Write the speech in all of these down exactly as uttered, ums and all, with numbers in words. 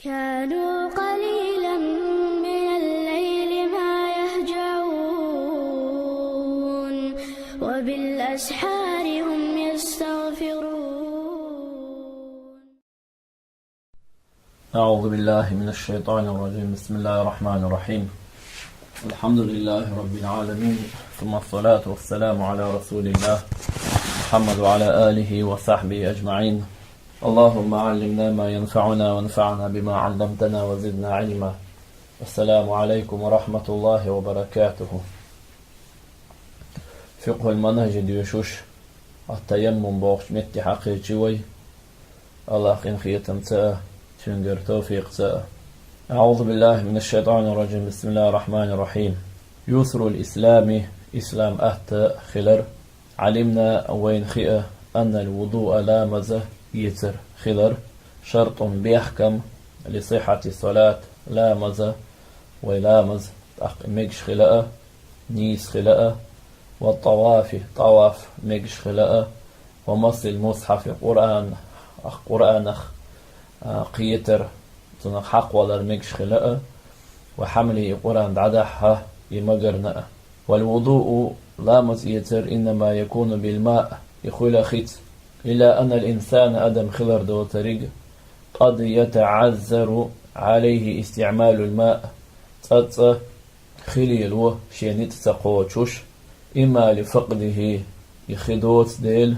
كانوا قليلا من الليل ما يهجعون، وبالأسحار هم يستغفرون. أعوذ بالله من الشيطان الرجيم. بسم الله الرحمن الرحيم. الحمد لله رب العالمين، ثم الصلاة والسلام على رسول الله محمد وعلى آله وصحبه أجمعين. اللهم علمنا ما ينفعنا وانفعنا بما علمتنا وزدنا علما. السلام عليكم ورحمة الله وبركاته. Фикъхул манхӀаж доьшуш, ат-таяммум бохучу метте хьакхечи вай. АллахӀа къинхетамца а, цуьнгара тавфикъца а. أعوذ بالله من الشيطان الرجيم. بسم الله الرحمن الرحيم. يسر الإسلام, ислам атта хилар. علمنا, вайна хиъа, أن الوضوء, ламаз эцар хилар, شرط, бехкам, لصحة الصلاة, ламаза, вай ламаз, тӀаккха мегаш хила а, нийса хила а, والطواف, тӀаваф мегаш хила а, ومس المصحف, Къуръан, Къуръанах, а, кхетар, цунах хьакхвалар мегаш хила а, وحمله, Къуръан дӀадахьа и магарна а. والوضوء, ламаз эцар, إنما يكون بالماء, и хуьлу хица. إلا أن الإنسان, адам хилар доцург, قد يتعذر عليه استعمال الماء, цкъацкъа хи лело шен ницкъ ца кхочуш, إما لفقده, и хи доцу дела,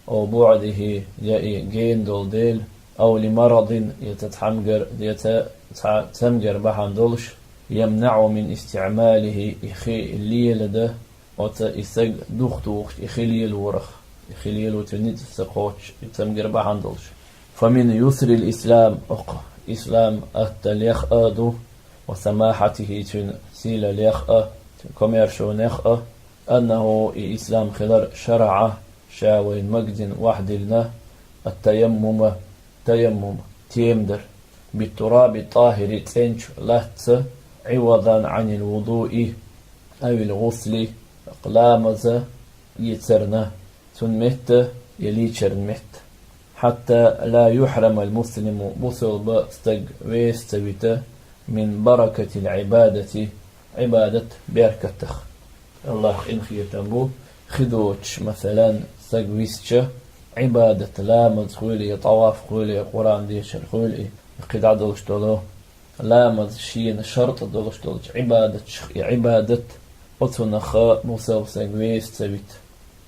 أو بعده, я и гена долу дела, أو لمرض, я цхьа цамгар, я цхьа, цхьа цамгар бахьана долуш, يمنع من استعماله, и хи леладан, оцу и саг духатухуш, и хи лелорах, и хи лело цуьнан ницкъ ца кхочуш, и цамгар бахьана долуш. فمن يسر الإسلام, окху ислам атталлех а ду, وسماحته, цуьнан сийлаллех а, цуьнан комаьршонех а, أنه, и ислам хилар, شرع, ша вайна магадина, вахьа диллина, التيمم, таяммум, тема дар, بالتراب الطاهر, цӀеначу латтаца, عوضا عن الوضوء أو الغسل, ламаз эцарна, цуьнан метта я лийчарна метта. حتى لا يحرم المسلم, бусалба стаг веса ца вита, من بركة العبادة, Ӏибадат беркатах. АллахӀа къинхетам бу, хи доцуш, масалан, саг висча, Ӏибадат, ламаз хуьлий, тӀаваф хуьлий, Къуръан дешар хуьлий, кхидӀа долуш долу ламаз шена шартӀ долуш долчу Ӏибадатах, и Ӏибадат оцунах бусалба саг веса ца вита.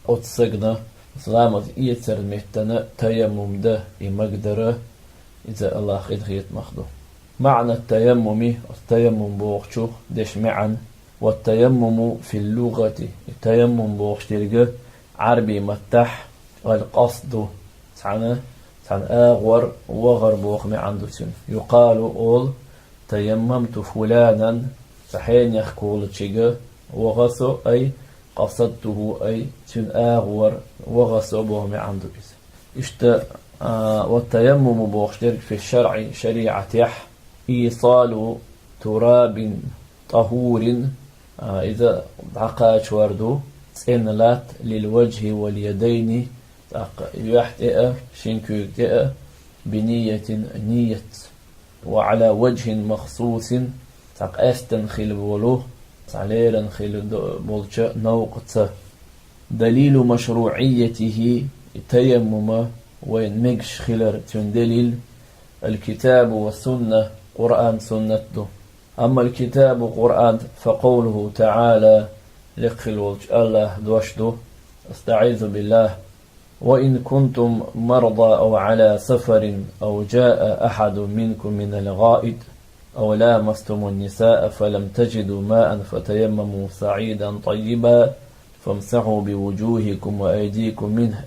Оцу сагана ламаз эцарна меттана таяммум дан и магадара, иза АллахӀа къинхетамах ду. معنى التيمم, таяммум бохучу дешан маьӀна, والتيمم في اللغة, и таяммум бохуш дерг Ӏарбий маттахь القصد, цхьана, цхьана агӀор вахар боху маьӀна ду цуьнан. يقال, олу: تيممت فلانا, сан хьенех кхолучуьнга ваха со, أي قصدته, أي цуьнан агӀор ваха со боху маьӀна ду иза. Иштта, а, والتيمم бохуш дерг في الشرع, шариӀатехь, إيصال تراب طهور, а, иза дӀакхачор ду цӀена латта, للوجه واليدين, тӀаккха юьхь тӀе а, шина куьйга тӀе а, بنية, ниятца, وعلى وجه مخصوص, цхьа къаьстина хила волу, цхьа леррина хила до-, болчу новкъаца. دليل مشروعيته, и таяммум вайна мегаш хилар, цуьнан делил, الكتاب والسنة, Къуръан, суннат ду. أما الكتاب, Къуръан, فقوله تعالى, лекха хила волчу АллахӀан дош ду, أستعيذ بالله: وإن كنتم مرضى أو على سفر أو جاء أحد منكم من الغائط أو لامستم النساء فلم تجدوا ماء فتيمموا صعيدا طيبا فامسحوا بوجوهكم وأيديكم منه.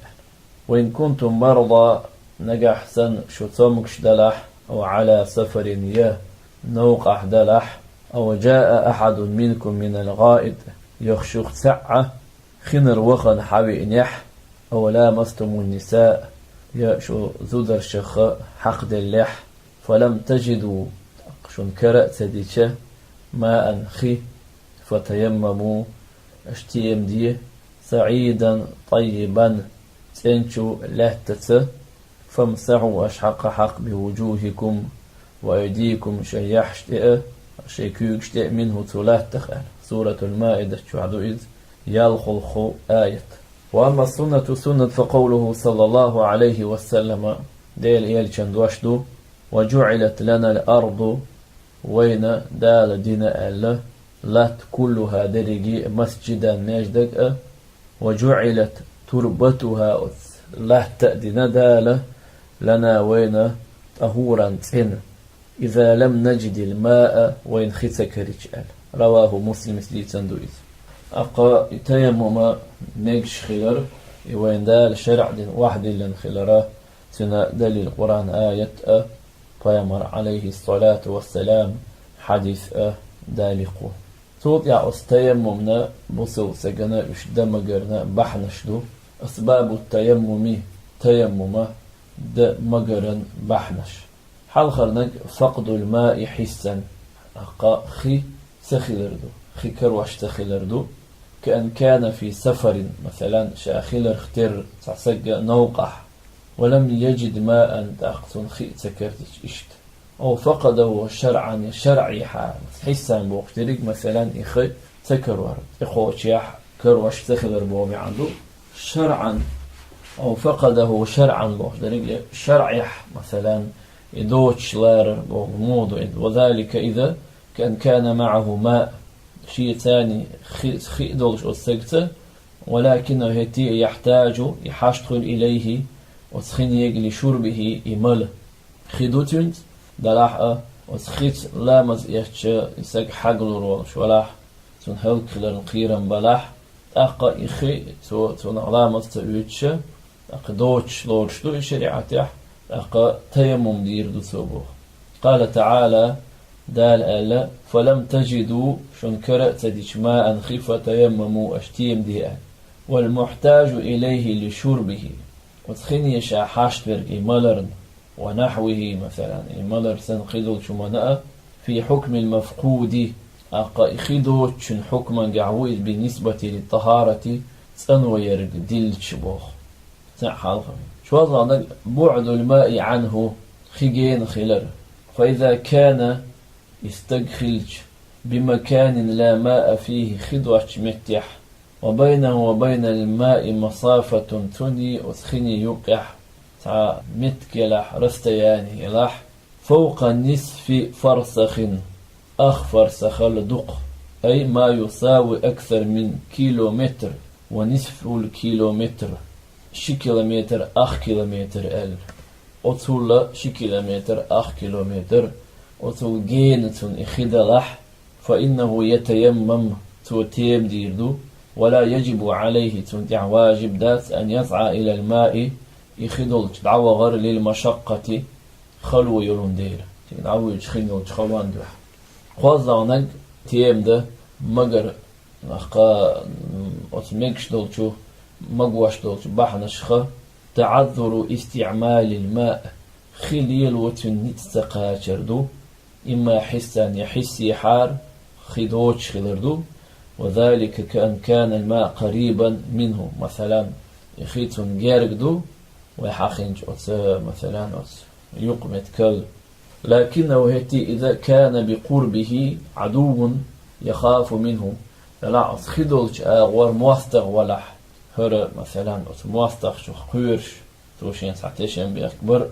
وإن كنتم مرضى, нагахь санна шу цомгуш далахь, أو على سفر, я новкъахь далахь, أو جاء أحد منكم من الغائط, я шух цхьаъ хинара вахана хьавеънехь, أو لامستم النساء, я шу зударшах хьакхаделлехь, فلم تجدوا, тӀаккха шуна кара а ца дича, ماء, хи, فتيمموا, аша тема де, صعيدا طيبا, цӀеначу лаьттаца, فامسحوا, аша хьакха хьакха, بوجوهكم, وأيديكم шайн яхьаш тӀе а, шайн куьйгаш тӀе а منه цу латтах аьлла. Суратул Маида чохь ду иза, ялхолгӀа аят. وأما السنة суннат فقوله صلى الله عليه وسلم, Делан элчан дош ду: وجعلت لنا الأرض вайна Дала дина аьлла латта كلها дерриге مسجدا маьждиг а, وجعلت تربتها оцу латта а дина Дала لنا вайна طهورا цӀена, إذا لم نجد الماء вайна хи ца карича аьлла. رواه مسلم дийцина ду иза. ТӀаккха и таяммум мегаш хилар, и вайна Дала шарӀ дина охьадиллина хилара, цуьнан далил Къуръан аят а, Пайхамар, عليه الصلاة والسلام, хьадис а далийна ду. Цул тӀаьхьа оцу таяммумна бусалба стагана уьш дан магарна бахьанаш ду. أسباب التيمم таяммума дан магаран бахьанаш. Хьалхарниг فقد الماء حسا, тӀаккха хи ца хилар ду, хи карош ца хилар ду. كأن كان في سفر, масалан, ша хиларх терра цхьа стаг новкъахь, ولم يجد ماء, тӀаккха цунна хи а ца карича иштта. أو فقده شرعا, я шарӀехьа, حسا бохуш дерриг, масалан, и хи ца карор, тӀекхочехь карош ца хилар боху маьӀна ду. شرعا, أو فقده شرعا бохуш дерриг, я шарӀехь, масалан, и доцуш ларар боху муха ду иза. وذلك иза كأن كان معه ماء, шен цӀарна хи, хи а долуш оцу стагца, ولكنه хӀетте а يحتاج, и хьашт хуьлу إليه, оцу хинега, لشربه, и мала. Хи ду цуьнца, делахь а, оцу хица ламаз эцча и стаг хьагалур волуш велахь, цунна хӀаллакьхиларна кхерам балахь, тӀаккха и хи цо, цунах ламаз ца оьцуш, тӀаккха доцуш лоруш ду и шариӀатехь, тӀаккха таяммум дийр ду цо боху. قال تعالى, Дала аьлла: فلم تجدوا, шуна кара а ца дича, ماء хи, فتيمموا, аша тема де аьлла. والمحتاج إليه لشربه, оцу хине ша хьашт верг и маларна, ونحوه, масалан, и малар санна кхидолчу хӀуманна а, في حكم المفقود, тӀаккха и хи доцучун хьукмангахь ву иза, بالنسبة للطهارة, цӀанво ерг диллича боху. Цхьаъ хьалха. ШолгӀаниг بعد الماء عنه, хи гена хилар. فإذا كان, и стаг хилча, بمكان لا ماء فيه, хи доцучу меттехь, وبينه وبين الماء مسافة, цунний оцу хиний юккъехь цхьа меттиг елахь, расстояние елахь, فوق نصف فرسخ, ах фарсахал дукха, أي ما يساوي أكثر من كيلومتر ونصف الكيلومتر, ши километр, ах километр аьлла. Оцул ши километр, ах километр, оцул гена цунна и хи далахь, فإنه يتيمم, цо тема дийр ду, ولا يجب عليه, цунна тӀехь важиб дац, أن يسعى إلى الماء, и хи долчу дӀавахар, للمشقة, хало йолун дела, шен дӀавоьдучу хин йолчу халон дуьхьа. КхозлагӀниг тема дан магар, тӀаккха, м, оцу мегаш долчу, магош долчу бахьанашха, تعذر استعمال الماء, хи лело цуьнан ницкъ ца кхачар ду, إما حسا, я хьиссехьара хи доцуш хилар ду, وذلك كأن كان الماء قريبا منه, масалан, и хи цунна герга ду, вай хьахийнчу оцу, масалан, оцу юккъе меттигал. لكنه хӀетте а إذا كان بقربه عدو يخاف منه, делахь оцу хи долчу агӀор мостагӀа валахь, хӀара, масалан, оцу мостагӀчух кхоьруш, цо шен цхьа тешам бехк бар,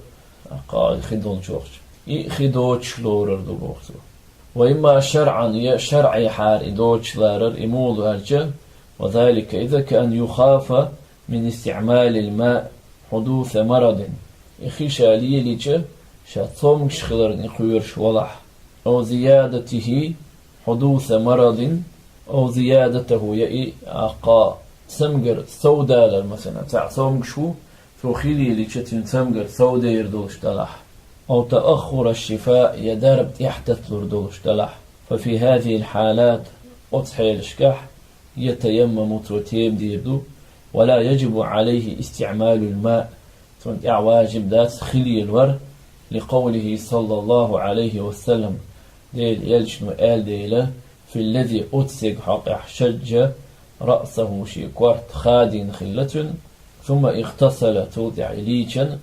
кхаа хи долчохь. И хи доцуш лорар ду боху цо. وإما شرعا, я шарӀехьара и доцуш ларар, и муха ду аьлча, وذلك إذا كأن يخاف من استعمال الماء حدوث مرض. И хи ша лелийча, ша цомгуш хиларна и кхоьруш валахь. أو زيادته حدوث مرض, أو زيادته, я и, а, кхаа цамгар совдалар, масалан, цхьаъ цомгуш ву, цо хи лелийча, цуьнан цамгар совдер долуш далахь. أو تأخر الشفاء, я дарба тӀаьхьататталур долуш далахь. ففي هذه الحالات, оцу хьелашкахь, يتيمم, цо тема дийр ду, ولا يجب عليه استعمال الماء, цунна тӀехь важиб дац хи лелор, لقوله صلى الله عليه وسلم, Делан элчано аьлла дела, في الذي, оцу стеган хьокъехь, شج رأسه, шен корта хадийна хилла цуьнан, ثم اغتسل, цул тӀаьхьа и лийчан,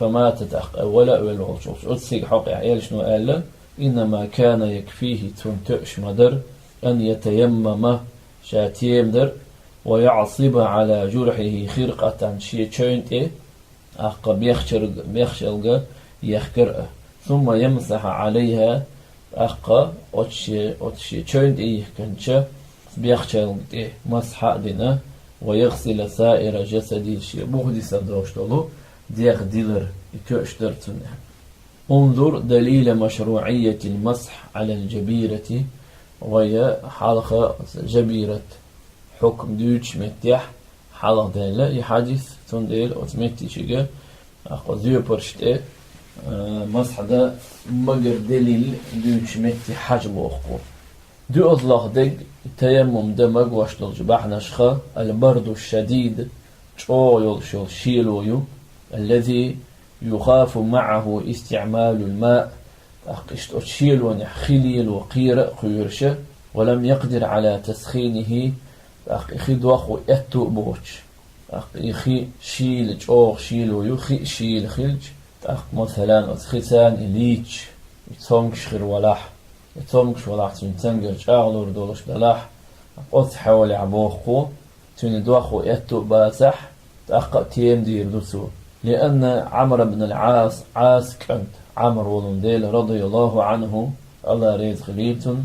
فمات, тӀаккха вала а велла волчу, оцу цига хьокъехь, элчано аьлла: «إنما كان يكفيه», цунна тоьаш ма дара, «أن يتيمم», ша тема дара, «ويعصب على جرحه خرقة», шен чойн тӀе, тӀаккха бехчалга, бехчалга ехкара а, «ثم يمسح عليها», тӀаккха оцу шен, оцу шен чойн тӀе йихкинчу бехчалга тӀе масхьа а дина, «ويغسل سائر جسده», шен буха дисар долуш долу дегӀ дилар, и тоьаш дара цунна. انظر دليل مشروعية المسح على الجبيرة, вай хьалха оцу жабират хьукм дуьйцучу меттехь хьалха даьлла и хьадис, цундела оцу меттигашка, тӀаккха зуьйпарш тӀе, а, масхьа дан магар делил дуьйцучу метте хьажа боху. ДоьалгӀа дерг таяммум дан магош долчу бахьанашха: البرد الشديد, чӀогӀа йолуш йолу шело ю, الذي يخاف معه استعمال الماء, тӀаккха иштта оцу шелонехь хи лело кхера а кхоьруш, ولم يقدر على تسخينه, тӀаккха и хи дохо аьтту а боцуш, тӀаккха и хи шийла, чӀогӀа шело ю, хи а шийла хилча, тӀаккха, масалан, оцу хица и лийча, и цомгуш хир валахь, и цомгуш валахь, цуьнан цамгар чӀагӀлур долуш далахь, оцу хьолехь боху, цуьнан дохо аьтту а бацахь, тӀаккха а тема дийр ду цо. لأن عمرو بن العاص, Ӏаса кӀант Ӏамр волун дела, رضي الله عنه, АллахӀ реза хилийла цунна,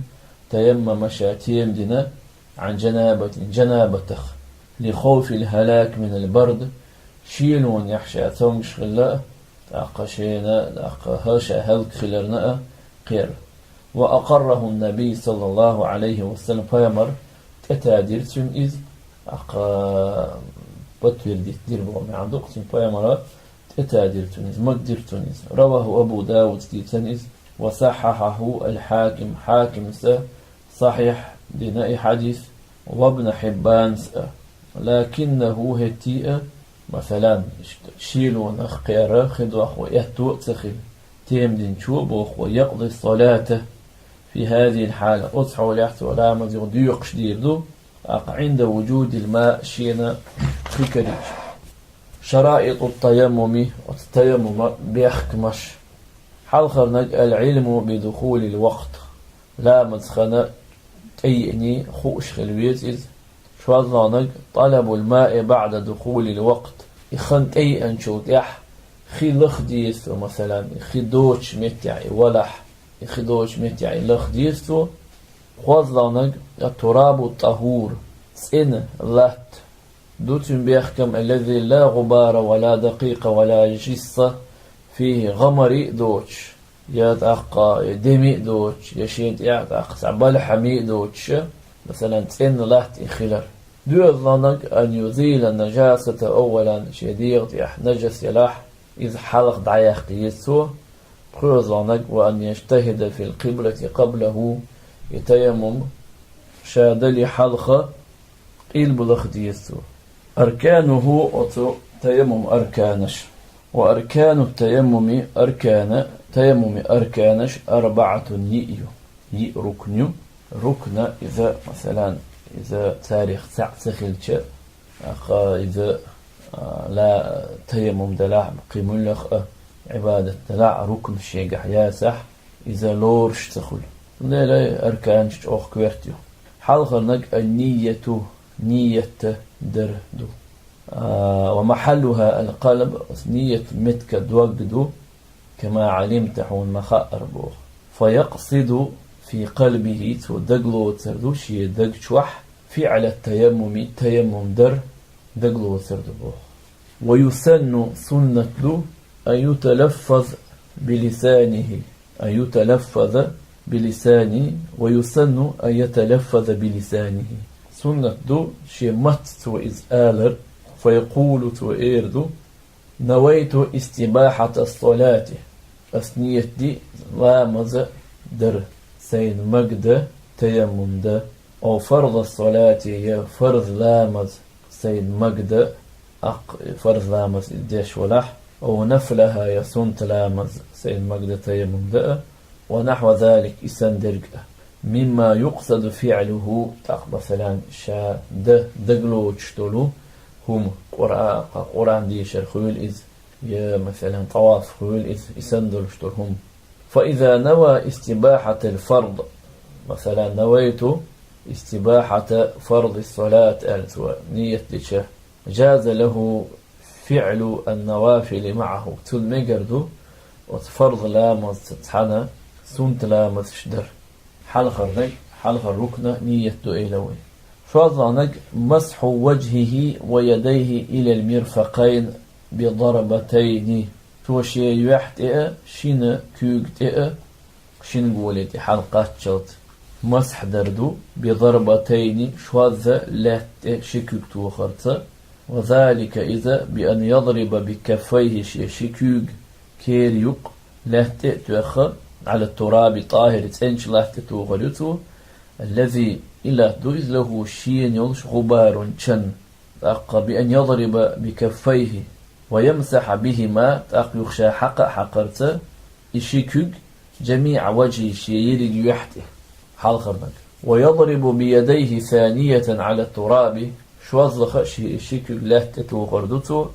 تيمم, ша тема дина, عن جنابة, жанабатах, لخوف الهلاك من البرد, шелонехь ша цомгуш хилла а, тӀаккха шена, тӀаккха хӀа ша хӀаллакьхиларна а кхера. وأقره النبي صلى الله عليه وسلم, пайхамар тӀетадира цуьнан иза, тӀаккха подтвердить дира боху маьӀна ду-кх, цуьнан пайхамара тӀетадира цунна иза, магадира цунна иза. رواه أبو داود, дийцина иза, وصححه الحاكم, Хьакимса сахьихь дина и хьадис, وابن Хьиббанас а. لكنه, хӀетте а, масалан, иштта шелонах кхера, хи дохо аьтту а ца хилла, тема динчо а боху, يقضي الصلاة في هذه الحالة, оцу хьолехь цо ламаз юха доькъуш дийр ду, тӀаккха عند وجود الماء, шена хи карийча. شرائط التيمم, оцу таяммуман бехкамаш. Хьалхарниг العلم بدخول الوقت, ламаз хан тӀееана хууш хила веза иза. ШолгӀаниг طلب الماء بعد دخول الوقت, и хан тӀееанчул тӀаьхьа хи лаха деза цо, масалан, и хи доцучу меттехь и валахь, и хи доцучу меттехь и лаха деза цо. КхозлагӀниг التراب الطهور, цӀена латта ду цуьнан бехкам, الذي لا غبار ولا دقيق ولا جص فيه, гӀамари а доцуш, я тӀаккха я деми а доцуш, я шена тӀехь тӀаккха цхьа балхьами а доцуш, масалан, цӀена латта и хилар. ДоьалгӀаниг أن يزيل النجاسة أولا, шен дегӀа тӀехь нажас елахь, иза хьалха дӀаяккха еза цо. ПхоьалгӀаниг وأن يجتهد في القبلة قبله, и таяммум ша дале хьалха къилба лаха деза цо. أركانه, оцу таяммуман арканаш. وأركان التيمم, аркана, таяммуман арканаш, أربعة, йиъ ю, йиъ рукн ю. Рукн иза, масалан, иза царах цхьаъ ца хилча, тӀаккха иза, а, ла таяммум делахь, кхин муьлхха а Ӏибадат делахь, рукн шегахь яцахь, иза лоруш ца хуьлу. Цундела арканаш чӀогӀа коьрта ю. Хьалхарниг النية, ният дар ду. А, ومحلها القلب, ният меттиг дог ду, كما علمت, хьуна ма хаъара боху. فيقصد في قلبه, цо дагалоцур ду шен даг чохь, فعل التيمم, таяммум дар дагалоцур ду боху. ويسن, суннат ду, أن يتلفظ بلسانه, أن يتلفظ بلسانه, ويسن أن يتلفظ بلسانه. Суннат ду шен маттаца цо иза алар, فيقول, цо эр ду: نويت استباحة الصلاة. Ас ният ди ламаз дар, сайна магда таяммум дан. أو فرض الصلاة, я фарз ламаз сайна магда, аккха фарз ламаз деш валахь. أو نفلها, я суннат ламаз сайна магда таяммум дан. ونحو ذلك, и санна дерг а. مما يقصد فعله, тӀаккха, масалан, ша дан дагалоцуш долу хӀума, Къуръа-, Къуръан дешар хуьлу иза, Я, масалан, тӀаваф хуьлу иза, и санна долуш долу хӀума. فإذا نوى استباحة الفرض. Масалан, نويت استباحة فرض الصلاة аьлла цо ниет дича, جاز له فعل النوافل معه. Цунна мегар ду оцу фарз ламазца цхьаьна суннат ламазаш дар. Хьалхарнаг, хьалхара рукна ниет ду элира вай. ШозлагӀнаг: مسح وجهه ويديه إلى المرفقين بضربتين. Цо шен юьхь тӀе а, шина куьйга тӀе а, шина гуле тӀе хьалакхаччалц масхь дар ду, بضربتين, шозза лаьтта тӀе ши куьг тохарца, وذلك, иза, بأن يضرب بكفيه, шен ши куьйга кера юккъе лаьтта тӀе а тоьхна, على التراب, тӀаьхьара цӀеначу латта тӀе тохар ю цо, الذي, и латта ду иза, له, шена йолуш, غبار, чан. ТӀаккха بأن يضرب بكفيه ويمسح بهما, тӀаккха юха ша хьакха а хьакхарца и ши куьг, جميع وجهه, шен ерриг юьхь тӀе, хьалхарнаг. ويضرب بيديه ثانية على التراب, шозлагӀа а ши, ши куьг лаьтта тӀе тохар ду цо,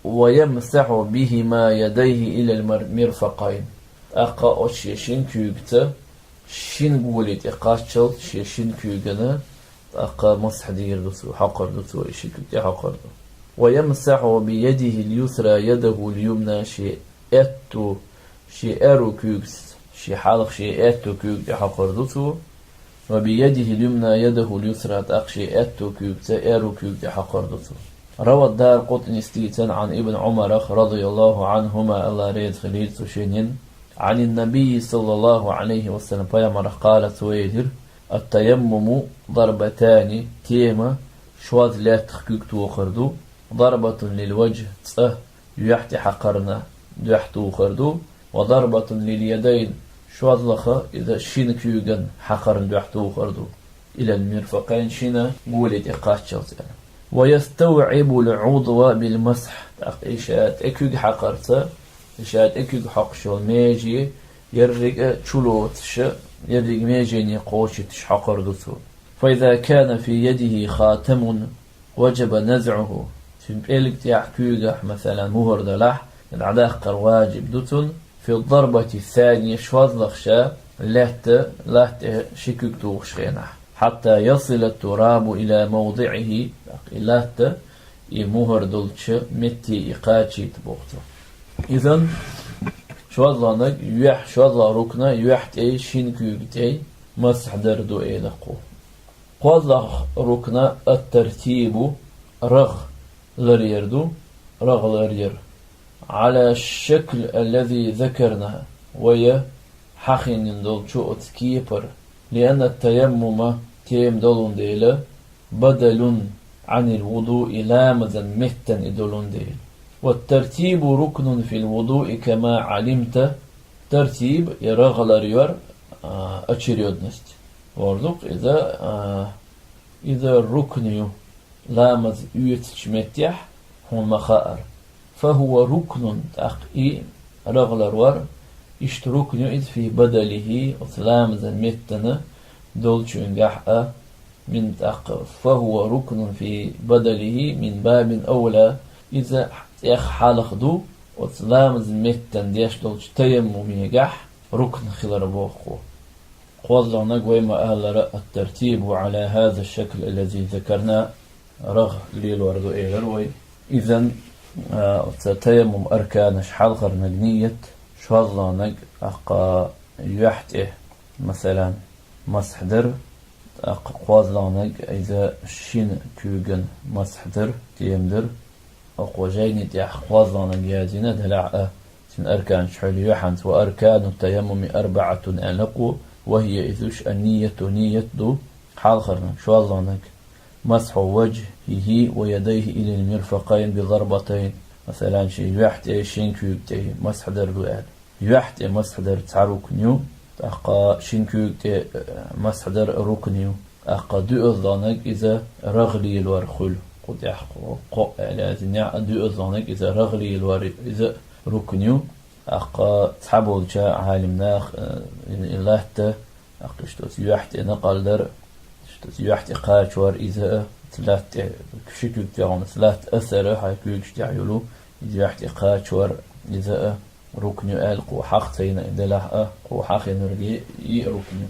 ويمسح بهما يديه إلى المرفقين. ТӀаккха оцу шен шин куьйгаца шин гуле тӀе кхаччалц шен шин куьйгана тӀаккха масхь дийр ду цо, хьокхур ду цо, и ши куьг тӀе хьокхур ду. ويمسح بيده اليسرى يده اليمنى, шен аьтту, шен аьрру куьйгаца, шен хьалха шен аьтту куьйга тӀе хьокхур ду цо. وبيده اليمنى يده اليسرى, тӀаккха шен аьтту куьйгаца аьрру куьйга тӀе хьокхур ду цо. روى الدارقطني, дийцина, عن ابن عمر رضي الله عنهما, АллахӀ реза хуьлийла цу шинна, عن النبي صلى الله عليه وسلم, пайхамарах, قال, цо элира: التيمم ضربتان, тема шозза лаьттах куьг тохар ду, ضربة للوجه, цӀа юьхь тӀе хьакхарна дуьхьа тохар ду, وضربة لليدين, шозлагӀа, иза шина куьйгана хьакхарна дуьхьа тохар ду, إلى المرفقين, шина гуле тӀе кхаччалц аьлла. ويستوعب العضو بالمسح, тӀаккха и ша тӀе куьг хьакхарца, и ша тӀе куьг хьокхуш йолу меже ерриг а чу лоцуш, ерриг межене кхочуьйтуш хьокхур ду цо. فإذا كان في يده خاتم وجب نزعه. Цуьнан пӀелг тӀехь, куьйгахь, масалан, мухӀар далахь, дӀадаккхар ваджиб ду цунна, في الضربة الثانية, шозлагӀа ша лаьтта, латта тӀе ши куьг тухуш хенахь, حتى يصل التراب إلى موضعه, и латта и мухӀар долчу метте и кхачийта боху цо. Изан шозлагӀнаг юьхь, шозлагӀа рукна юьхь тӀе, шин куьйга тӀе масхь дар ду элира кху. КхозлагӀа рукна الترتيب, рагӀ ларъяр ду, рагӀ ларъяр, على الشكل الذي ذكرنا, вай хьахийнина долчу оцу кепара, لأن التيمم, тема долун дела, بدل عن الوضوء, ламазан меттана и долун дела. والترتيب ركن في الوضوء كما علمت, тартиб, и рагӀ ларъяр, а, очередность. Варзукъ иза, а, иза рукн ю, ламаз оьцучу меттехь хьуна ма-хаъара. فهو ركن, тӀаккха и рагӀ ларъяр, иштта рукн ю иза في بدله, оцу ламазан меттана долчуьнгахь а, من, тӀаккха, فهو ركن في بدله من باب أولى, иза цӀех хьалха ду, оцу ламазан меттана деш долчу таяммумегахь рукн хилар боху кху. КхозлагӀнаг вай ма-аллара الترتيب على هذا الشكل الذي ذكرنا, рагӀ лелор ду элира вай. Изан, а, оцу таяммум арканаш хьалхарнаг ният, шозлагӀнаг, тӀаккха юьхь тӀе, масалан, масхь дар, тӀаккха кхозлагӀнаг иза шина куьйган масхь дар, тема дар. Оцу жайни тӀехь кхозлагӀнаг яздина делахь а, цуьнан арканаш хьуьлла юьхьанца, وأركان التيمم أربعة аьлла кху, وهي, иза уьш, النية, ният ду, хьалхарнаг, шозлагӀнаг, مسح وجهه ويديه إلى المرفقين بضربتين, масалан, шен юьхь тӀе, шин куьйга тӀе масхь дар ду аьлла. Юьхь тӀе масхь дар цхьа рукн ю, тӀаккха шин куьйга тӀе, э, масхь дар рукн ю. ТӀаккха доьазлагӀнаг иза рагӀ лелор хуьлу. Кху тӀехь кхо-, кхоъ аьлла яздинехь а, доьазлагӀнаг иза рагӀ лелор, иза рукн ю. ТӀаккха цхьаболчу Ӏалимнаха, э, и, и латта, тӀаккха иштта оцу юьхь тӀе накъал дар, иштта оцу юьхь тӀе кхачор иза а, оцу латта тӀе, ши куьг тӀехь оцу латта асар а хьайн куьйгаш тӀехь йолу, Юьхь тӀе кхачор, иза а рукн ю аьлла кху хьахийна, и делахь а кху хьахийнарг йиъ рукн ю.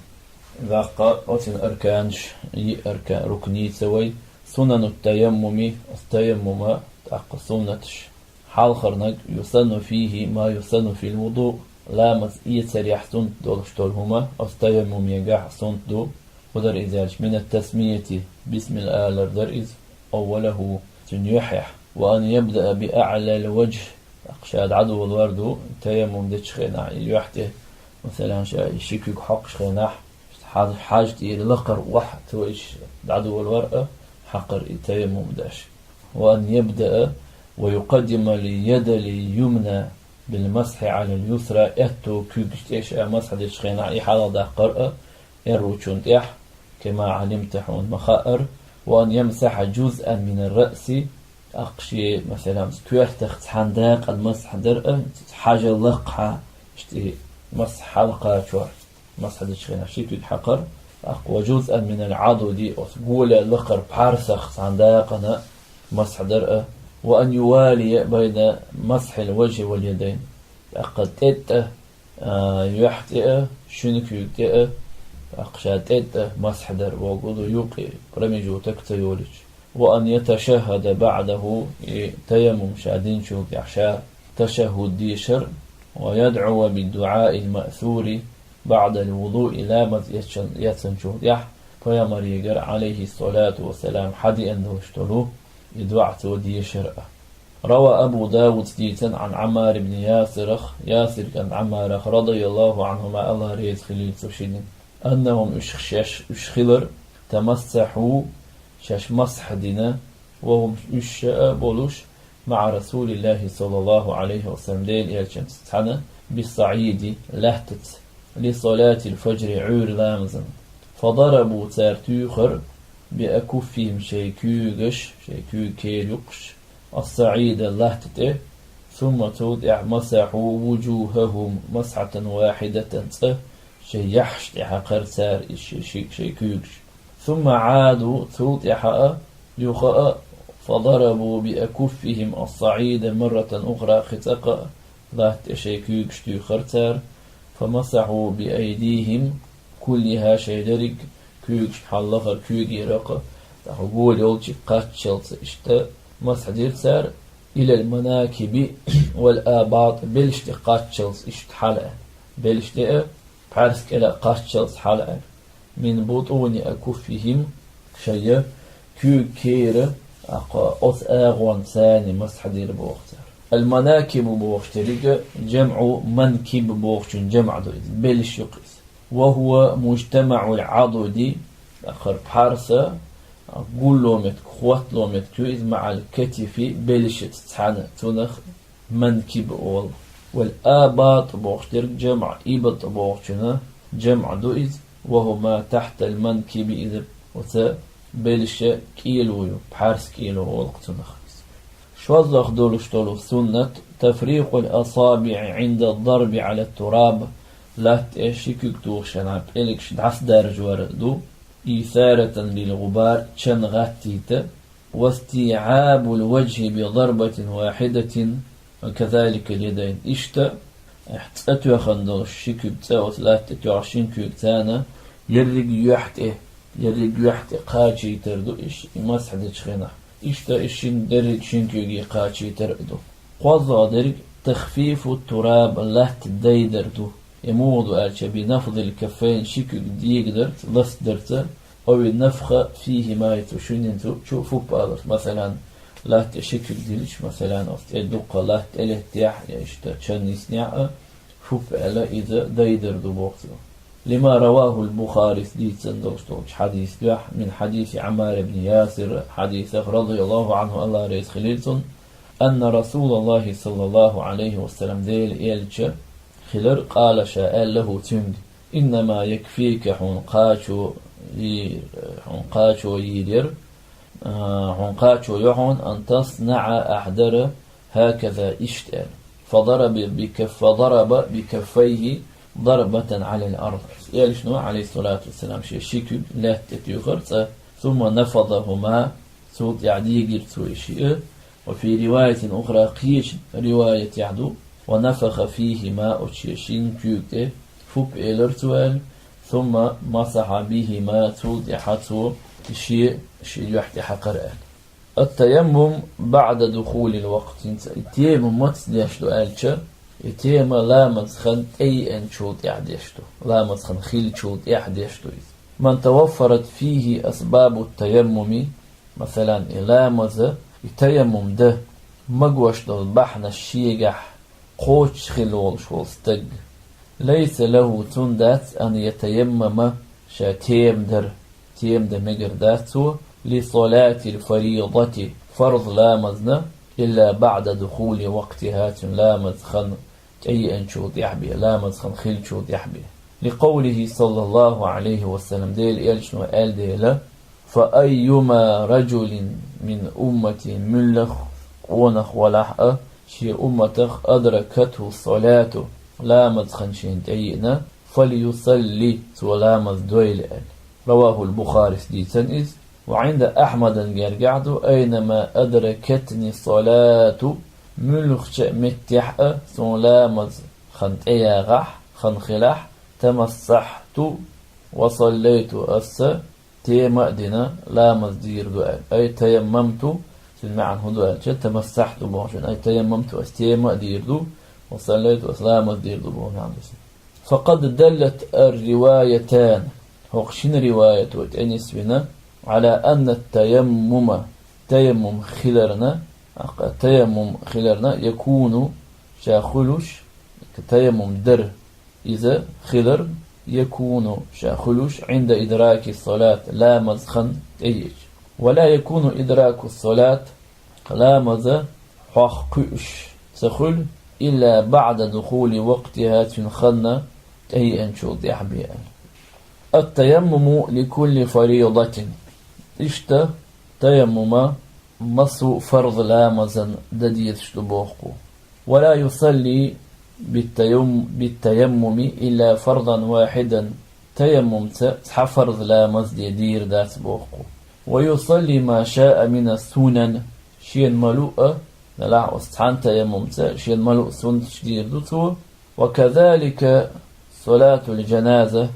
Ваккха оцин арканаш, йиъ арка-, рукн йийца вай. Сунанут-таяммуми, ас-таяммума, тӀаккха суннаташ. Хьалхарнаг, юсанну фийхи ма юсанну фил вуду, ламаз эцарехь суннат долуш долу хӀума, ас-таяммумегахь суннат ду, кху дар иза аьлча, минат-тасмияти, бисмилла алар дар иза, аввалаху, цуьнан юьххьехь, ва ан ябдаа би аълал важхь, тӀаккха ша дӀадолор ду, таяммум дечу хенахь, и юьхь тӀе, масалан, ша и ши куьг хьокхучу хенахь, хьаж-, хьаж тӀера лакхара охьа цо иштта дӀадолор а, хьакхара и таяммум деш. Ва ан ябдаа ва юкъаддимал ядал юмна бил масхьи Ӏалал юсра, аьтту куьгаш тӀе ша масхь дечу хенахь и хьалхадаккхар а, аьрручунна тӀехь, кама Ӏалимта, хьуна ма-хаъара, ва ан ямсахьа жузъан мина раъси, тӀаккха шен, масалан, коьртах цхьана дакъана масхь дар а, хьажа лакхахьа, иштта и масхь хьалакхачор, масхь дечу хенахь ши куьг хьакхар, тӀаккха ва жузъан минал Ӏадуди, оцу гола лакхара пхьарсах цхьана дакъана масхь дар а, ва ан ювалия байна масхьил важхьи вал ядайн, тӀаккха тӀетӀа а, юьхь тӀе а, шина куьйга тӀе а, тӀаккха ша тӀетӀа масхь дар бохург ду, юккъе промежуток ца йолуьйтуш. Ва ан яташаххада баъдаху, и таяммум ша динчул тӀехь ша ташаххуд дешар, ва ядъу биддуъаил маъсури баъдал вудуи, ламаз эцчан-, эцначул тӀехь пайхамарегара, Ӏалайхиссалату вассалам, хьадеана долуш долу и дуӀа цо дешар а. Рава Абу Дауд дийцина Ӏан Ӏаммар ибн Ясирах, Ясир кӀант Ӏаммарах, радияллаху Ӏанхума, Аллах реза хилийла цу шинна, аннахум, уьш шаьш, уьш хилар, тамассахьу, шаьш масхь дина, ва хӀум, уьш ша а болуш, маӀа Расулиллахи саллаллаху Ӏалайхи ва саллам, Делан элчанца цхьаьна, биссаӀиди, лаьттаца, ли салатил фажри, Ӏуьйра ламазан. Фадарабу, цара туьйхира, биакуффихим, шайн куьйгаш, шайн куьйга кера юккъуш, ас-саӀида, латта тӀе, сумма, цул тӀаьхьа, масахьу вужухахум масхьатан вахьидатан, цкъа шайн яххьаш тӀе хьакхара цара иза ши-, ши-, шайн куьйгаш. Сумма Ӏаду, цул тӀаьхьа а, юха а, фадарабу биакуффихим ас-саӀида марратан ухра, кхин цкъа а латта тӀе шайн куьйгаш туьйхира цара, фамасахьу биайдихим куллиха, шайн дерриг куьйгашна хьаллахара куьйгера а, тӀаккха гола йолчу кхаччалца иштта масхь дира цара, илал манакиби вал абат, белшаш тӀе кхаччалца иштта хьалаа. Белшаш тӀе а, пхьаьрса кӀела а кхаччалца хьалаа. Мин бутуни акуффихим, шайн куьйга кера, тӀаккха оцу агӀонца царна масхь дира боху цара. Ал-манакибу бохуш дерг а, жамӀу манкиб бохучун жамӀ ду иза, белшаш ю-кх иза. Ва хӀува мужтамаӀул Ӏадуди, тӀаккха хӀара пхьарса, гулло меттиг, хӀоттало меттиг ю иза, маӀал катифи, белшаца цхьаьна, цунах манкиб олу. Вал абат бохуш дерг жамӀ, ибат бохучунна жамӀ ду иза, ва хӀума тахьтал манкиби, иза оцу белша кӀело ю, пхьарса кӀело олу-кх цунах иза. ШозлагӀа долуш долу суннат, тафрикъул асабиӀи Ӏинда дарби Ӏала тураб, латта тӀе ши куьг тухуш хенахь пӀелгаш дӀасадаржор ду, исаратан лил гӀубар, чан гӀаттийта, вастиӀабул важхӀи би дарбатин вахьидатин, ва казаликал ядайн, иштта, ахь цӀа тоьхна долуш ши куьг цӀа оцу латта тӀе тоьхна шина куьйгаца ерриг юьхь тӀе, ерриг юьхь тӀе кхачийтар ду иш, и масхь дечу хенахь. Иштта и шин дерриг шин куьйге кхачийтар а ду. КхозлагӀа дерг тахфифу тураб, латта дайдар ду. И муха ду аьлча, би нафдил каффайн, ши куьг дегадарца, ластадарца, ав нафха фихима, цу шиннан чу, чу фуп аларца. Масалан, латта тӀе ши куьг дилча, масалан, оцу тӀе дуккха латта тӀелеттехь, я иштта чан йиснехь а, фуп аьлла, иза дайдар ду боху цо. Лима равахул Бухарис дийцина долуш долчу хьадис дуьхьа, мин хьадиси Ӏаммар ибн Ясир хьадисах, радияллаху Ӏанху, Аллах реза хилийла цунна, анна Расулаллахи саллаллаху Ӏалайхи ва саллам, Делан элча хилар, къала, ша аьлла хӀу цуьнга: «Иннама якфика», хьуна кхачо йийр, хьуна кхачо йийр яра, а, хьуна кхачо йо хьуна, «ан таснаӀа», ахь дара, «хӀаказа», иштта аьлла. Фадараба бикаф-, фадараба бикаффайхи дарбатан Ӏалал ард. Элчано, Ӏалайхиссалату вассалам, шен ши куьг лаьтта тӀе туьйхира цӀа, сумма нафадахума, цул тӀаьхьа дийгира цо и шиъ, وفي رواية أخرى, кхеча риваятехь ду, ونفخ فيهما, оцу шен шина куьйга тӀе фуп элира цо аьлла, ثم مسح بهما, цул тӀаьхьа цо шен, шен юьхь тӀе хьаькхира аьлла. التيمم بعد دخول الوقت. ХӀинца и тема маца деш ду аьлча, и тема ламаза хан тӀееанчул тӀаьхьа деш ду. Ламаза хан хиллачул тӀаьхьа деш ду иза. من توفرت فيه أسباب التيمم, масалан, и ламаза, и таяммум дан магош долу бахьанаш шегахь кхочуш хилла волуш волу стаг, ليس له, цунна дац, أن يتيمم, ша тема дар, тема дан мегар дац цо, لصلاة الفريضة, фарз ламазна, إلا بعد دخول وقتها, цуьнан ламаза хан тӀееанчул тӀаьхьа бен, ламаза хан хиллачул тӀаьхьа бен. لقوله صلى الله عليه وسلم, Делан Элчано аьлла дела: فأيما رجل من أمتي, муьлхха къонах валахь а шен умматах, أدركته الصلاة, ламаза хан шена тӀееана, فليصل, цо ламаз дойла аьлла. رواه البخاري, дийцина иза. وعند أحمد, гергахь ду: أينما أدركتني الصلاة, муьлххачу а меттехь а суна ламаза хан тӀеяхахь, хан хилахь, تمسحت وصليت, аса тема а дина, ламаз дийр ду аьлла. أي تيممت, цуьнан маьӀна хӀун ду аьлча, تمسحت бохучун, أي تيممت, аса тема а дийр ду, وصليت, аса ламаз дийр ду боху маьӀна ду цуьнан. فقد دلت الروايتان, хӀокху шина риваято тӀе нисвина, على أن التيمم, таяммум хиларна, аккха таяммум хиларна, يكون, ша хуьлуш, таяммум дар, иза хилар, يكون, ша хуьлуш, عند إدراك الصلاة, ламаза хан тӀееача. ولا يكون إدراك الصلاة, ламаза хьох кхуьуш ца хуьлу, إلا بعد دخول وقتها, цуьнан ханна тӀееанчул тӀаьхьа бен аьлла. التيمم لكل فريضة. Иштта таяммума массо а фарз ламазан дан дезаш ду боху кхо. ولا يصلي بالتيم-، بالتيمم إلا فرضا واحدا. Таяммумца цхьа фарз ламаз де дийр дац боху кхо. ويصلي ما شاء من السنن. Шена ма луъа, делахь оцу цхьана таяммумца шена ма луъа суннаташ дийр ду цо. وكذلك صلاة الجنازة.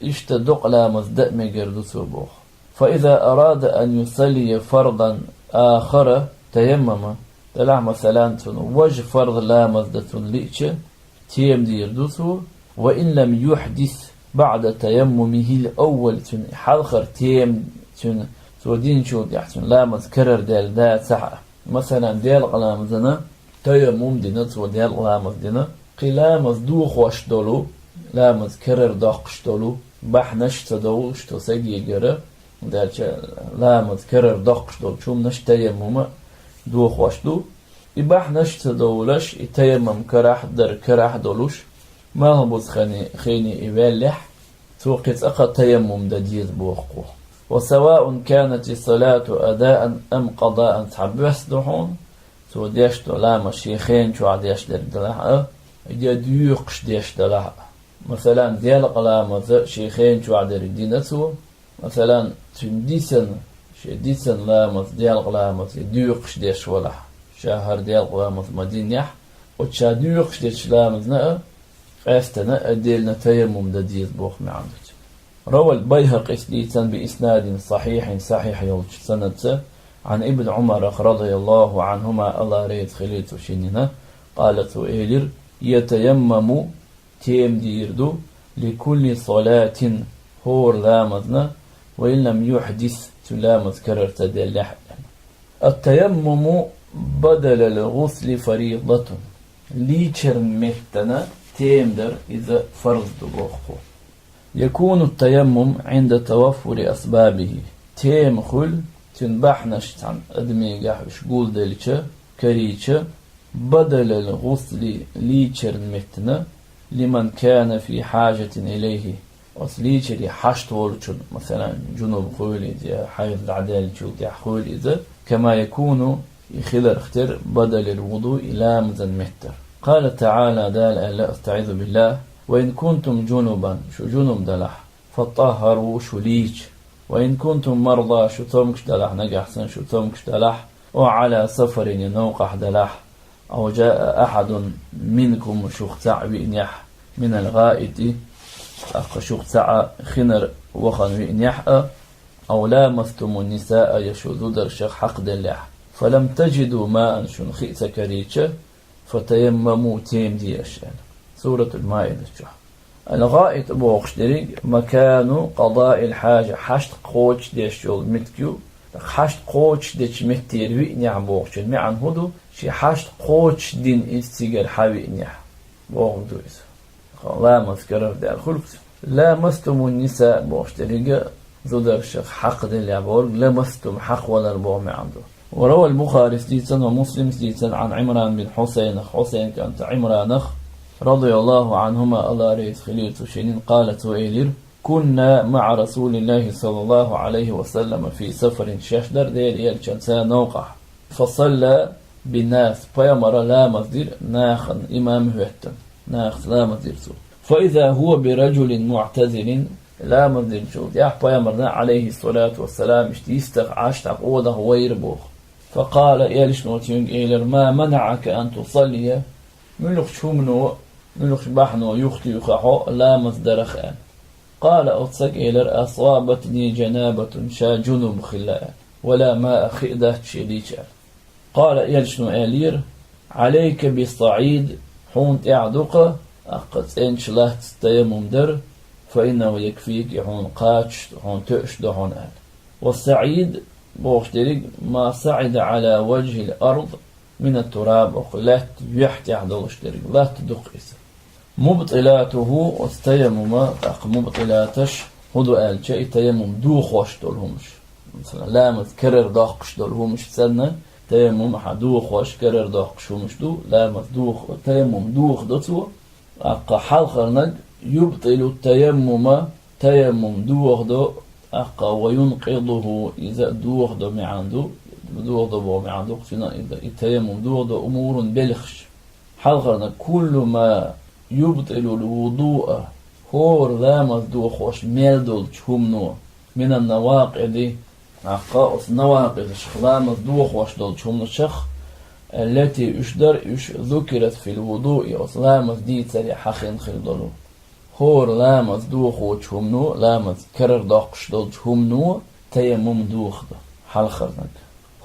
Иштта докъа ламаз дан а мегар ду цо боху. فإذا أراد أن يصلي فرضا آخر تيمم. Делахь, масалан, цунна важа фарз ламаз дан цунна лиъча, тема дийр ду цо, وإن لم يحدث بعد تيممه الأول, цуьнан хьалхара тема, цуьнан, цо динчул тӀаьхьа цуьнан ламаз карара даьлла дацахь а. Масалан, делкъа ламазана таяммум дина цо, делкъа ламаз дина, кхин ламаз дохош долу, ламаз карара доккхуш долу бахьанаш а ца довлуш цу сагегара, хӀунда аьлча ламаз карара доккхуш долчу хӀуманаш таяммума дохош ду. И бахьанаш а ца довлуш, и таяммум карахь а дар карахь а долуш, малхбузахани хени и ваьллехь, цо кхин цкъа а таяммум дан деза боху кхо. وسواء كانت الصلاة أداء أم قضاء, цхьа боьсса ду хьуна, цо деш долу ламаз шен хена чохь деш дерг делахь а, я доькхуш деш делахь а. Масалан, делкъа ламаз шен хена чохь дерг дина цо, Масалан, цуьнан дисина, шен дисина ламаз, делкъа ламаз, я доькхуш деш валахь, ша хӀара делкъа ламаз ма динехь, оцу ша доькхуш дечу ламазна а къаьстина а деллина таяммум дан деза боху маьӀна ду цуьнан. روى البيهقي, дийцина, بإسناد صحيح, сахьихь йолчу санадца, عن ابن عمر رضي الله عنهما, АллахӀ реза хилийта цу шинна, قال, цо элира: يتيمم, тема дийр ду, لكل صلاة, хӀора ламазна, وإن لم يحدث, цу ламаз карара ца деллехь а. التيمم بدل الغسل فريضة. Лийчарна меттана тема дар иза фарз ду боху кхо. يكون التيمم عند توفر أسبابه. Тема хуьлу, цуьнан бахьанаш цхьана адамегахь уьш гулделча, карийча, بدل الغسل, лийчарна меттана, لمن كان في حاجة إليه. Оцу лийчаре хьашт волчун, масалан, жунуб хуьлу иза, я хьайз дӀадаьллачул тӀаьхьа хуьлу иза, كما يكون, и хиларх тера, بدل الوضوء, ламазан меттара. قال تعالى, Дала аьлла, أستعيذ بالله: وإن كنتم جنبا, шу жунуб далахь, فاطهروا, шу лийча. وإن كنتم مرضى, шу цомгуш далахь, нагахь санна шу цомгуш далахь, أو على سفر, я новкъахь делахь, أو جاء أحد منكم, шух цхьаъ виънехь, من الغائط, тӀаккха шух цхьаъ хинар вахана виънехь а, أو لامستم النساء, я шу зударшах хьакхаделлехь, فلم تجدوا ماء, шуна хи ца карийча, فتيمموا, тема де аша, аьлла. Суратул Маида чохь. Ал-ГӀаит бохуш дерриг مكان قضاء الحاجة, хьашт кхочушдеш йолу меттиг ю. ТӀаккха хьашт кхочушдечу меттера виънехь бохучун маьӀна хӀун ду? Шен хьашт кхочушдина иза цигара хьавиънехь бохург ду иза. Ламаз карара даьлла хуьлу-кх цуьнан. لامستم النساء бохуш дерриг зударшах хьакхаделлехь бохург, لمستم, хьакхавалар боху маьӀна ду. وروى البخاري, дийцина, ومسلم, дийцина, عن عمران بن حصين, Хьусайн кӀанта Ӏимранах, رضي الله عنهما, АллахӀ реза хилийла цу шинна, قال, цо элира: كنا مع رسول الله صلى الله عليه وسلم في سفر, шаьш дара Делан Элчанца новкъахь. فصلى بالناس, пайхамара ламаз дира нахана имам хӀоьттина, нахаца ламаз дира цо. فإذا هو برجل معتزل, ламаз динчул тӀаьхьа пайхамарна, عليه الصلاة والسلام, иштта йистах Ӏаш дӀакъодаха вайра боху. فقال, Элчано цуьнга элира: ما منعك أن تصلي, муьлхачу хӀумано, муьлхачу бахьано юхатуьйхи хьо ламаз дарах, аьлла. قال, оцу стага элира: أصابتني جنابة, ша жунуб хилла, аьлла, ولا ماء, хи дац шен дийча, аьлла. قال, Элчано элира: عليك بالصعيد, хьуна тӀехь ду-кх, аккха цӀеначу латтаца таяммум дар, فإنه يكفيك, и хьуна кхачош, хьуна тоьуш ду хьуна, аьлла. والصعيد бохуш дерриг ما صعد على وجه الأرض من التراب, окху лаьтта юьхь тӀехь долуш дерриг латта ду-кх иза. مبطلاته, оцу таяммума, тӀаккха мубтилаташ хӀун ду аьлча, и таяммум дохош долу хӀумаш. Масала, ламаз карара доккхуш долу хӀумаш санна, таяммум хьан дохош, карара доккхуш хӀумаш ду, ламаз дох-, таяммум дохадо цо. ТӀаккха хьалхарнаг, يبطل التيمم, таяммум дохадо, тӀаккха وينقضه, иза дохадо маьӀна ду, дохадо боху маьӀна ду, цуьнан иза, и таяммум дохадо أمور, белхаш. Хьалхарнаг, كل ما يبطل الوضوء, хӀора ламаз дохош мел долчу хӀумано, من النواقض, тӀаккха оцу навакъидаш, ламаз дохош долчу хӀуманашах, التي, уьш дара уьш, ذكرت في الوضوء, оцу ламаз дийцаре хьахийна хилла долу. ХӀора ламаз дохочу хӀумано, ламаз карара доккхуш долчу хӀумано таяммум дохадо, хьалхарнаг.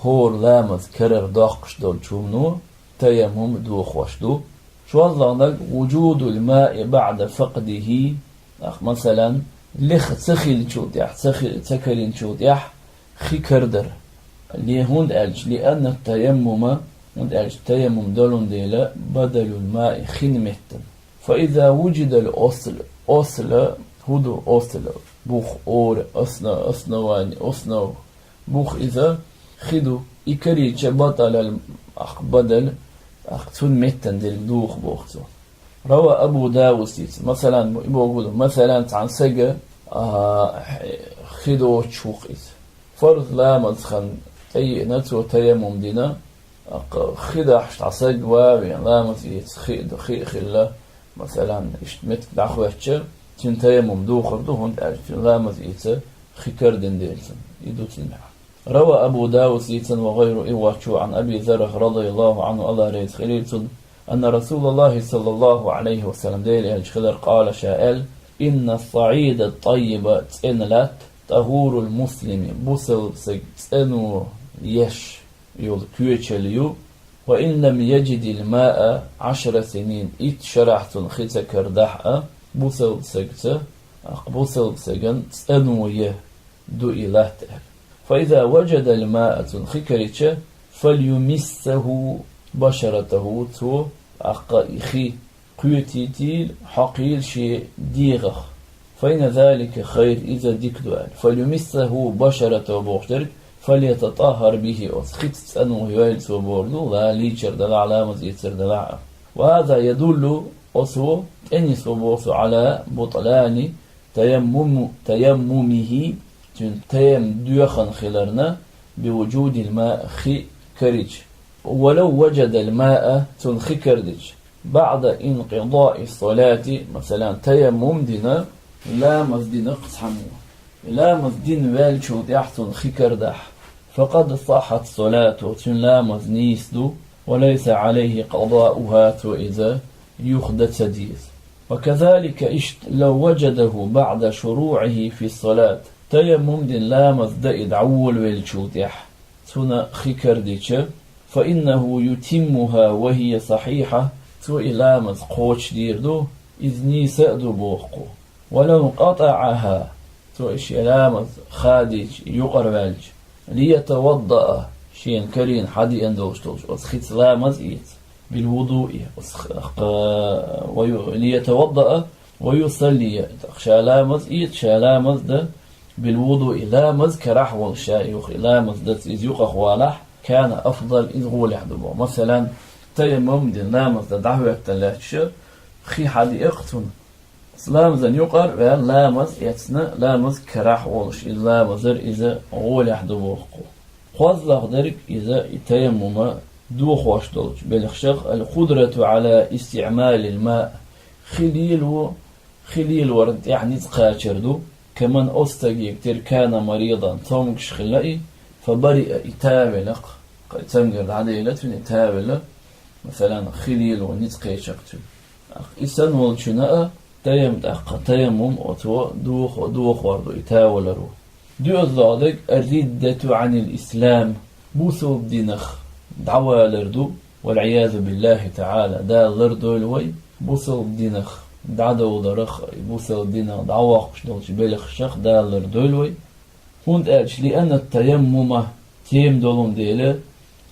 ХӀора ламаз карара доккхуш долчу хӀумано таяммум дохош ду. ШолгӀанаг, وجود الماء بعد فقده, тӀаккха, масалан, леха ца хиллачул тӀаьхьа, ца хи-, ца каринчул тӀаьхьа хи карадар. Ле-, хӀунда аьлча, لأن التيمم, хӀунда аьлча таяммум долун дела, بدل الماء, хин меттана. فإذا وجد الأصل, асл хӀун ду, асл, бух, ора, основ-, основание, основа, бух иза хи ду, и карийча, بطل البدل, тӀаккха цунна меттана дерг доху боху цо. روى أبو داود, масалан, и боху ду, масалан, цхьана сага, а, хи доцуш ву-кх иза. Фарз ламаз хан тӀееана цо таяммум дина, тӀаккха хи дахьаш цхьа саг ван а вен, ламаз эца хи а ду, хи а хилла, масалан, иштта меттиг дӀахӀоьттича, цуьнан таяммум дохур ду, хӀунда аьлча цуьнан ламаз эца хи карадина дела цунна. И ду цуьнан маьӀна. روى أبو داود, дийцина, وغيره, и воцчо, عن أبي ذر رضي الله عنه, АллахӀ реза хилийла цунна, أن رسول الله صلى الله عليه وسلم, Делан Элча хилар, قال, ша аьлла: إن الصعيد الطيب, цӀена латта, طهور المسلم, бусалба саг цӀано еш йолу коьчал ю, وإن لم يجد الماء عشر سنين, итт шарахь цунна хи ца карадахь а, бусалба сагца, тӀаккха бусалба саган цӀано е ду и латта аьлла. فإذا وجد الماء, цунна хи карича, فليمسه بشرته, цо, тӀаккха и хи кхетийтийла, хьокхийла шен дегӀах. فإن ذلك خير, иза дика ду аьлла. فليمسه بشرته бохуш дерг, فليتطهر به, оцу хица цӀано йойла цо бохург ду, ла лийчар делахь, ламаз эцар делахь а. وهذا يدل, оцо тӀенисво боху цо, على بطلان تيمم, تيممه, цуьнан таяммум доьхна хиларна, بوجود الماء, хи карича. ولو وجد الماء, цунна хи карадича, بعد انقضاء الصلاة, масалан, таяммум дина, ламаз дина-кх цхьаммо. Ламаз дина ваьллачул тӀаьхьа цунна хи карадахь, فقد صحت صلاته, цуьнан ламаз нийса ду, وليس عليه قضاؤها, цо иза юха дан ца деза. وكذلك اشت لو وجده بعد شروعه في الصلاة, таяммум дина ламаз дан и дӀаволавеллачул тӀехьа цунна хи карадича, فإنه يتمها وهي صحيحة, цо и ламаз кхочушдийр ду, иза нийса а ду боху кхо. ولو قطعها, цо и шен ламаз хадийча, юкъара ваьлча, ليتوضأ, шена карийна хьадеана долуш долчу оцу хица ламаз а эца, بالوضوء, оцу х-, х-, ويتوضأ ويصلي, тӀаккха ша ламаз а эца, ша ламаз а дан, بالوضوء, ламаз карахь а волуш ша юха и ламаз дан иза юкъахвалахь, كان أفضل, иза гӀолехь ду боху. Масала, таяммум дина ламаз дан дӀахӀоьттина лаьтташ хи хьадеа-кх цунна. Ламазан юкъара ваьлла, ламаз эцна, ламаз карахь а волуш, и ламазара иза гӀолехь ду боху кхо. КхозлагӀа дерг иза и таяммума дохош долчу белхашах القدرة على استعمال الماء, хи лело, хи лелорна тӀехь ницкъ кхачар ду, كمن, оцу стаге тера, كان مريضا, цомгуш хилла и, فبرئ, и тавелла-кх, кхин цамгар дӀаделла цуьнан и тавелла, масала, хи лело ницкъ кхеча-кх цуьнан. И санна волчунна а таям-, тӀаккха таяммум оцо дохо-, дохор ду и таваларо. ДоьазлагӀа дерг الردة عن الإسلام, бусалба динах дӀавалар ду, والعياذ بالله تعالى, Дала лардойла вай, бусалба динах дӀадовларах, бусалба динах дӀавоккхуш долчу белхашах Дала лардойла вай. ХӀунда аьлча لأن التيمم, тема долун дела,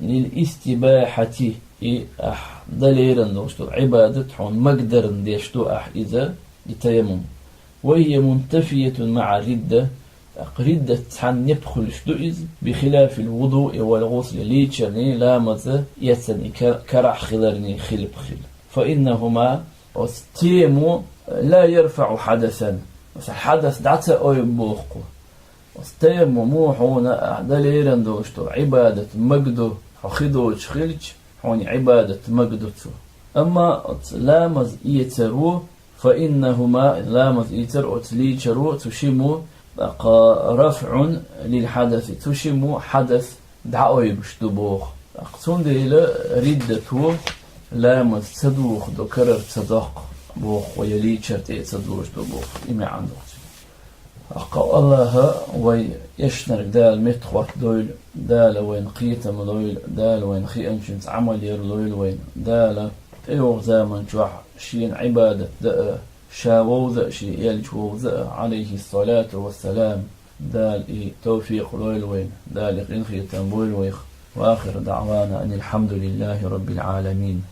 للاستباحة, и ахь дан лерина долуш долу Ӏибадат хьуна магадарна деш ду ахь иза, и таяммум. وهي منتفية مع الردة, тӀаккха риддат цхьаьна непа хуьлуш ду иза, بخلاف الوضوء والغسل, лийчарний, ламаз эцарний, ка-, карахь хиларний хилпа хила. فإنهما, оцу тема, لا يرفع حدثا, масала, хьадас дӀа ца ойбу боху кхо. Оцу таяммумо хьуна ахь дан лерина долуш долу Ӏибадат магадо, хьо хи доцуш хилча, хьуна и Ӏибадат магадо цо. Амма оцу ламаз эцаро, فإنهما, ламаз эцар оцу лийчаро, цу шиммо, тӀаккха رفع للحدث, цу шиммо хьадас дӀаойбуш ду боху. ТӀаккха цундела риддато ламаз ца духу до, карара ца доккху боху, я лийчар тӀе а ца дожу до боху, и маьӀна ду цуьнан. Аккха Аллаха вай эшнарг Дала меттахӀоттадойла, Дала вайна кхетам лойла, Дала вайна хиъначуьнца Ӏамал яр лойла вайна, Дала тӀейогӀу заман чохь Шена Ӏибадат дан а, Ша вовза а, Шен элча вовза а, Ӏалайхиссалату вассалам, Дала и тавфикъ лойла вайна, Дала и къинхетам бойла вайх. وآخر دعوانا أن الحمد لله رب العالمين.